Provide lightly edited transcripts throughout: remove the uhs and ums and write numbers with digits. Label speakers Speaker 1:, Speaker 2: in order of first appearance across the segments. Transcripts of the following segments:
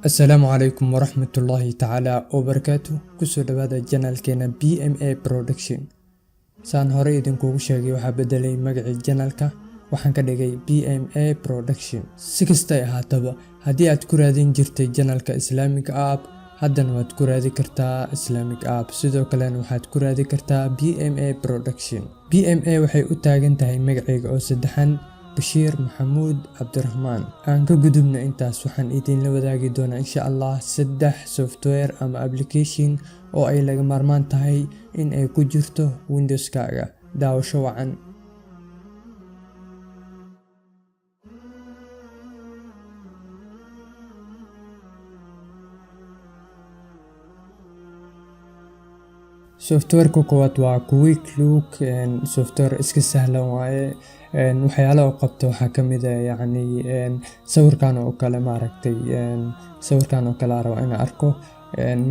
Speaker 1: Asalaamu calaykum waraxmatullaahi tacaala wabarakaatu. Kusoo dhawaada channelkeena BMA Production. Saan hore idinkugu sheegay, waxaa bedelay magacii channelka, waxaan ka dhigay BMA Production. Si kastay ahaataba, haddii aad ku raadin jirtay channelka Islamic App, haddana waad ku raadi kartaa Islamic App. Sidoo kalena waxaad ku raadi kartaa BMA Production. BMA waxay u taagan tahay magacayga oo saddexan, Bashiir Maxamuud Cabdiraxmaan. Aan ka gudubna intaas, waxaan idinla wadaagi doonaa insha Allah saddex software ama application oo ay laga maarmaan tahay in ay ku jirto Windowskaaga. Daawasho wacan. Softwareka koowaad waa Quick Look. Software iska sahlan waaye. Waxyaalaha uu qabto waxaa kamid ah, yacni, sawirkan oo kale, maaragtay, sawirkan oo kale aan rabaa inaan arko.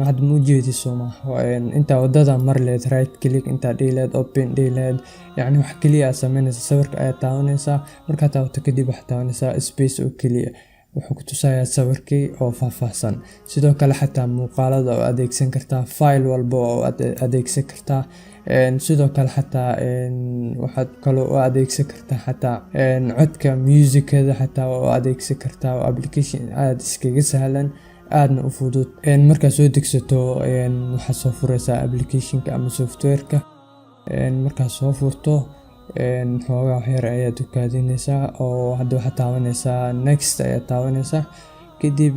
Speaker 1: Hadda ma ujeedi, soo maaha? Intaa wadada mar leed, right click intaa dhihi leed, open dhihi leed, yacni wax kaliya aad sameynaysa, sawirka ayaad taabanaysaa. Markaad taabato kadib, waxaad taabanaysaa space oo keliya, wuxuu ku tusayaa sawirkii oo faahfaahsan. Sidoo kale xataa muuqaalada oo adeegsan kartaa, file walba oo aad adeegsan kartaa. Sidoo kale xataa waxaad kaloo u adeegsan kartaa xataa codka, musicada xataa waa u adeegsan kartaa. Waa application aad iskaga sahlan, aadna u fudud. Markaad soo degsato, waxaad soo fureysaa applicationka ama softwareka. Markaad soo furto, xoogaa wax yar ayaad u kaadinaysaa, oo hadda waxaad taabanaysaa next ayaad taabanaysaa. Kadib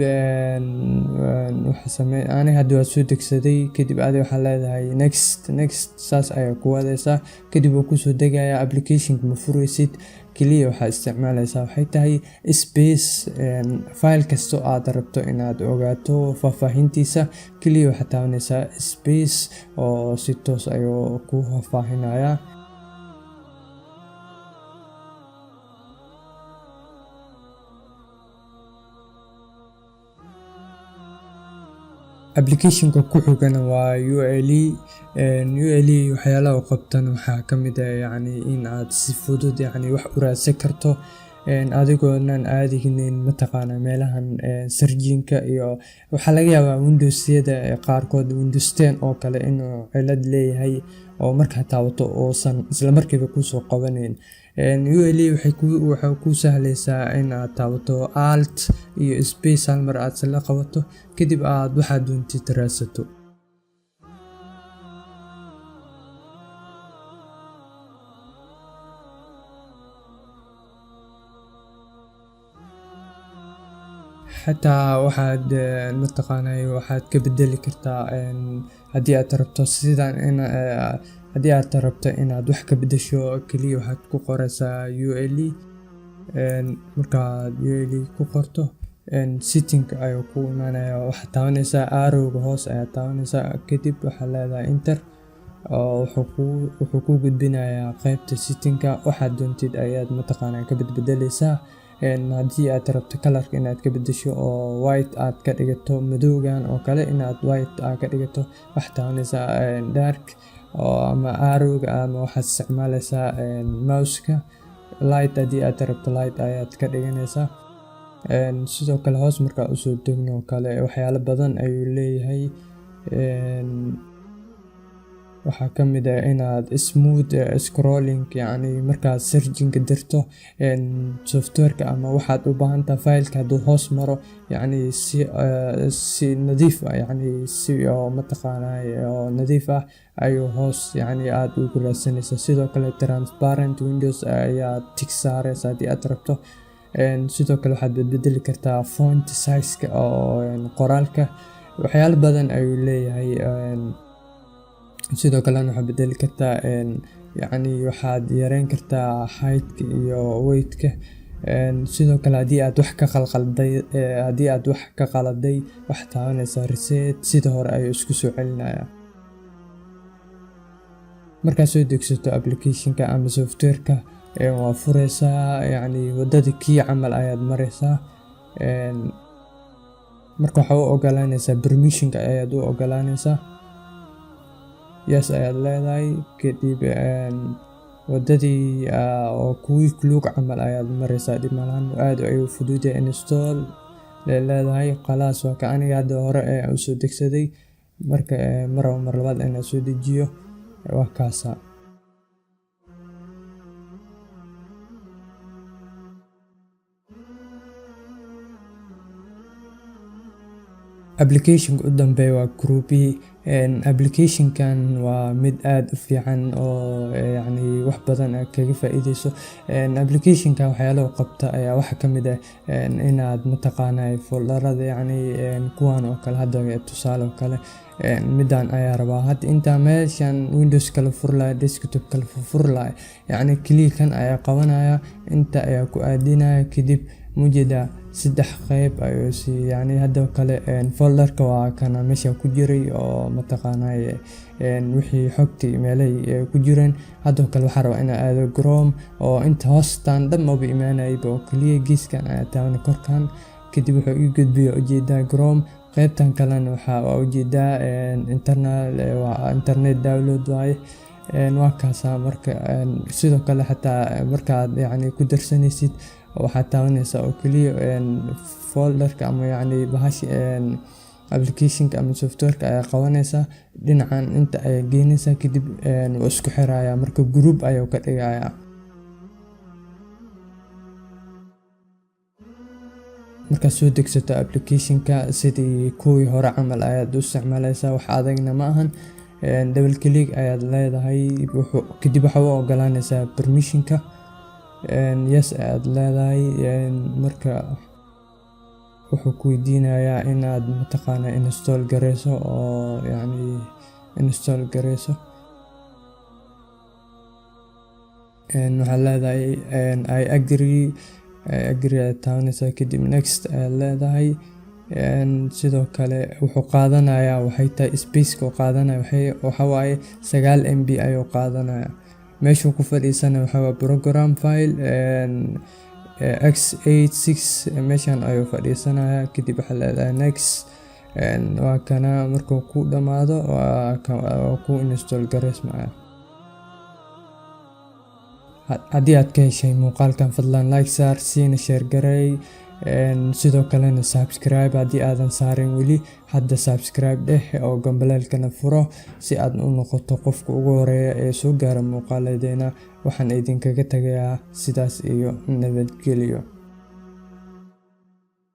Speaker 1: waxa samey, ani hadda waa soo degsaday. Kadib adi waxaa leedahay next, next, saas ayaa ku wadaysaa. Kadib wuu kusoo degayaa applicationka. Ma fureysid, keliya waxaa isticmaalaysaa waxay tahay space. File kasto aad rabto inaad ogaato faahfaahintiisa, keliya waxaad taabanaysaa space oo si toos ayuu ku faahfaahinayaa. Applicationka ku xigana waa ULE. ULE waxyaalaha uu qabtana waxaa ka mid ah, yacni, in aad si fudud, yacni, wax u raadsan karto adigoonan aadaynin, mataqaana, meelahan searchinka. Iyo waxaa laga yaabaa Windowsyada qaarkood, Windows 10 oo kale, inuu cilad leeyahay oo markaad taabato uusan isla markiiba kusoo qabanayn. ULE waxay kuu sahlaysaa in aad taabato alt iyo space hal mar aad isla qabato, kadib aad waxaad doontid raadsato. Xataa waxaad, mataqaanay, waxaad ka bedeli kartaa haddii aad rabto sidan in haddii aad rabto inaad wax ka bedesho, keliya waxaad ku qoraysaa ULE. Markaad ULE ku qorto, setting ayuu ku imaanaya. Waxaad taabanaysaa arrowga hoos ayaad taabanaysaa, kadib waxaad leedahay enter, oo wuxuu kuu gudbinayaa qaybta settingka. Waxaad doontid ayaad, mataqaanaa, ka bedbedeleysaa. Haddii aad rabto colorka inaad ka bedesho oo white aad ka dhigato, madowgan oo kale inaad white aad ka dhigato, waxaad taabanaysaa dark oo ama arrowga ama waxaad isticmaalaysaa mouseka. Light haddii aad rabto, light ayaad ka dhiganaysaa. Sidoo kale hoos markaa usoo degno oo kale, waxyaalo badan ayuu leeyahay. Waxaa ka mid ah inaad smooth scrolling, yacni markaad searching dirto softwareka ama waxaad u baahan tahay, fileka hadduu hoos maro, yacni si nadiif ah, yacni si oo, mataqaanaa, oo nadiif ah ayuu hoos, yacni, aad ugu raadsanaysaa. Sidoo kale transparent windows ayaad tick saaraysa haddii aad rabto. Sidoo kale waxaad bedbedeli kartaa font size-ka oo qoraalka. Waxyaalo badan ayuu leeyahay. Sidoo kalena waxaad bedeli kartaa, yacni, waxaad yareyn kartaa height-ka iyo weight-ka. Sidoo kale haddii aad wax ka qalqalday, haddii aad wax ka qaladay, waxaad taabanaysaa reset, sida hore ayuu isku soo celinayaa. Markaad soo degsato applicationka ama softwareka, waa fureysaa, yacni wadada kii camal ayaad mareysaa. Marka waxaa u ogolaanaysaa, permissionka ayaad u ogolaanaysaa, yes ayaad leedahay. Kadib wadadii oo Quick Look camal ayaad mareysaa, dhib malahan, aad ayuu fudud yahay. Install. leedahay. Khalaas, waa ka aniga hadda hore ee usoo degsaday. Marka mar mar labaad inaan soo dejiyo, waa kaasa. Applicationka u dambeeya waa Groupy. Applicationkan waa mid aad u fiican oo yacni wax badan aad kaga faa'iideyso. Applicationkan waxyaalaha qabta ayaa waxaa ka mid ah inaad mataqaanaa folderada, yacni kuwan oo kale. Hadda tusaale oo kale, midaan ayaa rabaa. Hadda intaa meeshan Windows kala furi lahay, desktop kala furfuri lahay, yacni kaliya kan ayaa qabanaya, inta ayaa ku aadinaya. Kadib mujeedaa saddex qeyb ayuu si, yacni hadda kale folderka waa kana meesha ku jiray oo mataqaanaa wixii xogtii meelay ku jireen. Hadda kale waxaa rabaa inaan aado Chrome oo inta hoostan dhan maba imaanayba, oo kaliya geeskan ayaa taaban korkan. Kadib wuxuu ii gudbiya ujeedaa Chrome. Qaybtan kalena waxaa waa ujeedaa internal, waa internet download waaye. Waa kaasaa. Marka sidoo kale xataa markaad yacni ku darsanaysid, waxaad taabanaysaa oo keliya folderka ama yacni bahashi applicationka ama softwareka ayaa qabanaysaa, dhinacan inta ayaa geynaysaa. Kadib wuu isku xirayaa, marka group ayuu ka dhigayaa. Markaad soo degsato applicationka, sidii kuwii hore camal ayaad u isticmaalaysaa, wax adagna ma ahan. Double click ayaad leedahay, kadib waxaa u ogolaanaysaa permissionka, yes ayaad leedahay. Marka wuxuu ku weydiinayaa inaad mataqaanaa install gareyso oo yacni install gareyso. Waxaad leedahay "I agree". "I agree" ayaad taabanaysaa, kadib "next" ayaad leedahay. Sidoo kale wuxuu qaadanayaa, waxay tahay spaceka uu qaadanaya waxa waaye 9 MB ayuu qaadanaya. Meeshuu ku fadhiisana waxaa waaye program file x86, meeshan ayuu fadhiisanaya. Kadib waxaad leedahay "next". Waa kana, markuu ku dhamaado waa ku install gareysmaya. Haddii aad ka heshay muuqaalkan, fadlan like saar, siina share gareey. Sidoo kalena subscribe haddii aadan saarin weli, hadda subscribe dheh oo gambaleelkana furo si aad u noqoto qofka ugu horeeya ee soo gaara muuqaaladeena. Waxaan idinkaga tagayaa sidaas iyo nabadgelyo.